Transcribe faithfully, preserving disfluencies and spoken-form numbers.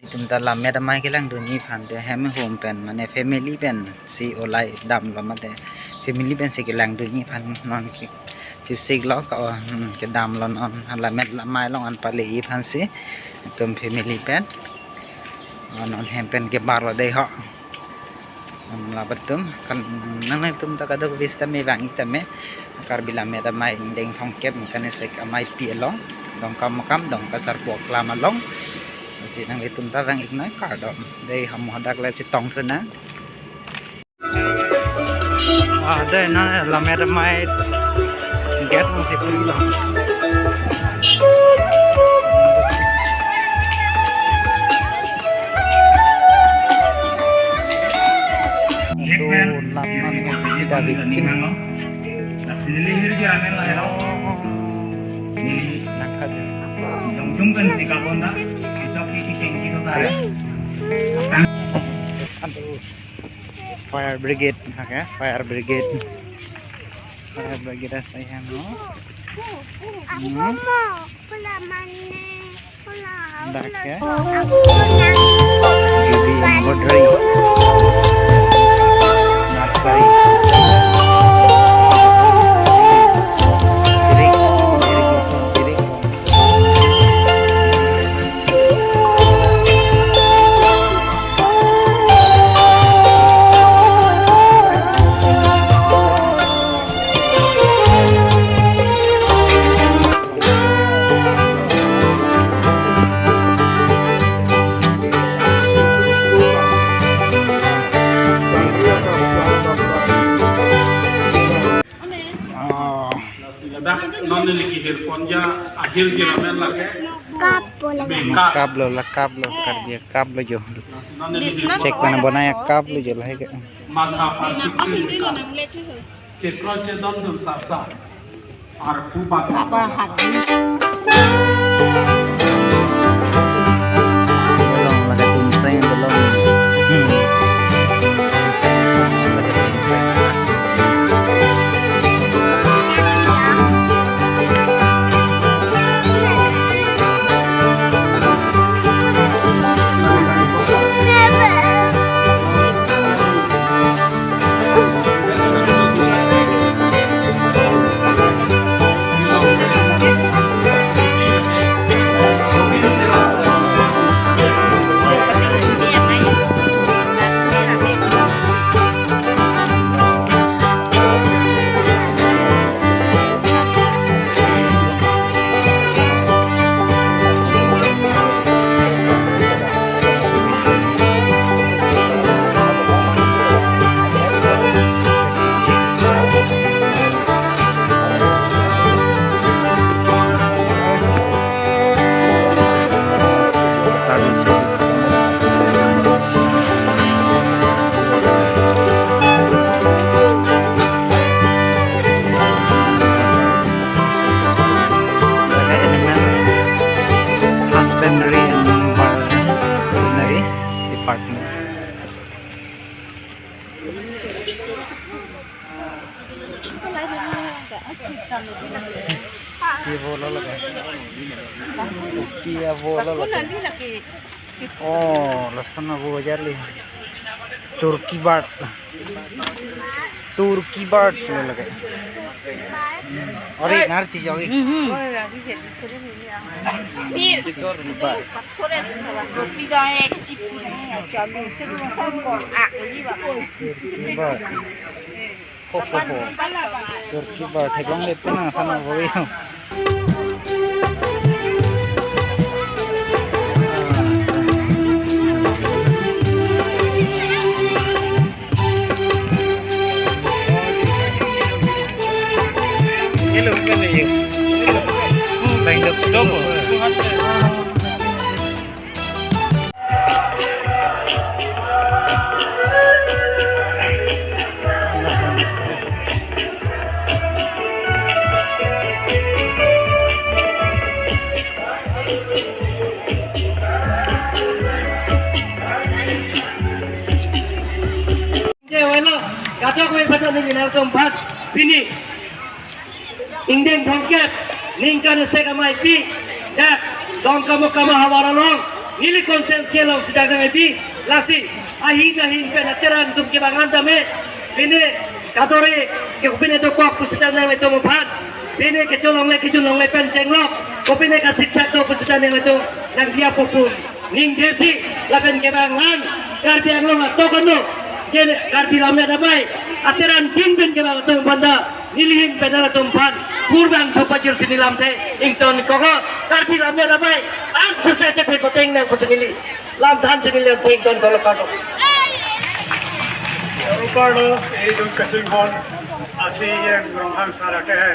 Tum ta lammet amei kelangdunji aphan te hem hum pen mane family pensi olai damlo mate family pensi kelangdunji aphan non ke chesik lo ka, oh, hmm, kedamlo non lammet amei along an paleji aphansi tum family pen, oh, non hem pen kebarlo dei ho. Lapen tum kan nanglitum ta kadokave sitame vang-ik tame Karbi Lammet Amei Ingdeng Thomkep Ningkan Isek Ameipi along Dongkamukam Dongka Sarpo Aklam along. Lasi nanglitum ta vang-ik noi, kardom. Dei, ham hadak le chetong thu nang. Ah, dei, non lammet amei gate nangsi puri lo. Aduh, lam non ke sudah bikin. Aduh. Fire brigade, ha ke? Fire brigade. Fire brigade asai hem, no? Hmm? Dak ke? Baby embroidery. Nursery. Tirik, tirik, tirik. Oh. Ladak non neli kehirpon ja ahir kiramen lake. Cup lo lake. Cup. Cup lo la cup lo, Karbi cup lo jo. Non neli kehirpon. Chek mana bonai cup lo jo lahai ke. Matha parsik sik. Chekro chedon dun sarsa. Arpu bak. Apa hak? Belum ada tumpreng belum. Hmm. Husbandry and Veterinary Department. Ki bolo lage? Ki bolo lage? Oh, lason abo ajar li. Turkey bird. Turkey bird lo lage. Ore nar chijok. Mhm. Turkey bird. Ho, ho, ho. Turkey bird theklongle pen nang sana boi. Hello, hello, you. Bang dok, dok. Oke, wala, kachok we pata ni nang tempat pini. Ingdeng Thomkep Ningkan Isek Ameipi dak Dongkamukam ahavar along Neli constituency along sitame nangpi, lasi ahin ahin pen ateran atum kevang an tame, pine kadokave ke pine dokok pusitame nanglitum aphan, pine kecholongle kejunlongle pen chenglok, kopine kasiksak do pusitame nanglitum nangdiya popun. Ningdesi lapen kevang an Karbi Anglong atok ano, je Karbi Lammet Amei ateran tin pen kevang atum aphan ta neli ahin pen nangtum aphan kurvangthu pajirsi neli lamthe ingtonkoklo. Karbi Lammet Amei an suse chepit poteng nang pusi neli lamthansi neli lamthe ingtonkoklo, kardom. Aro parlo, etum kachinghon, asi yang Ronghang Sar ke hai.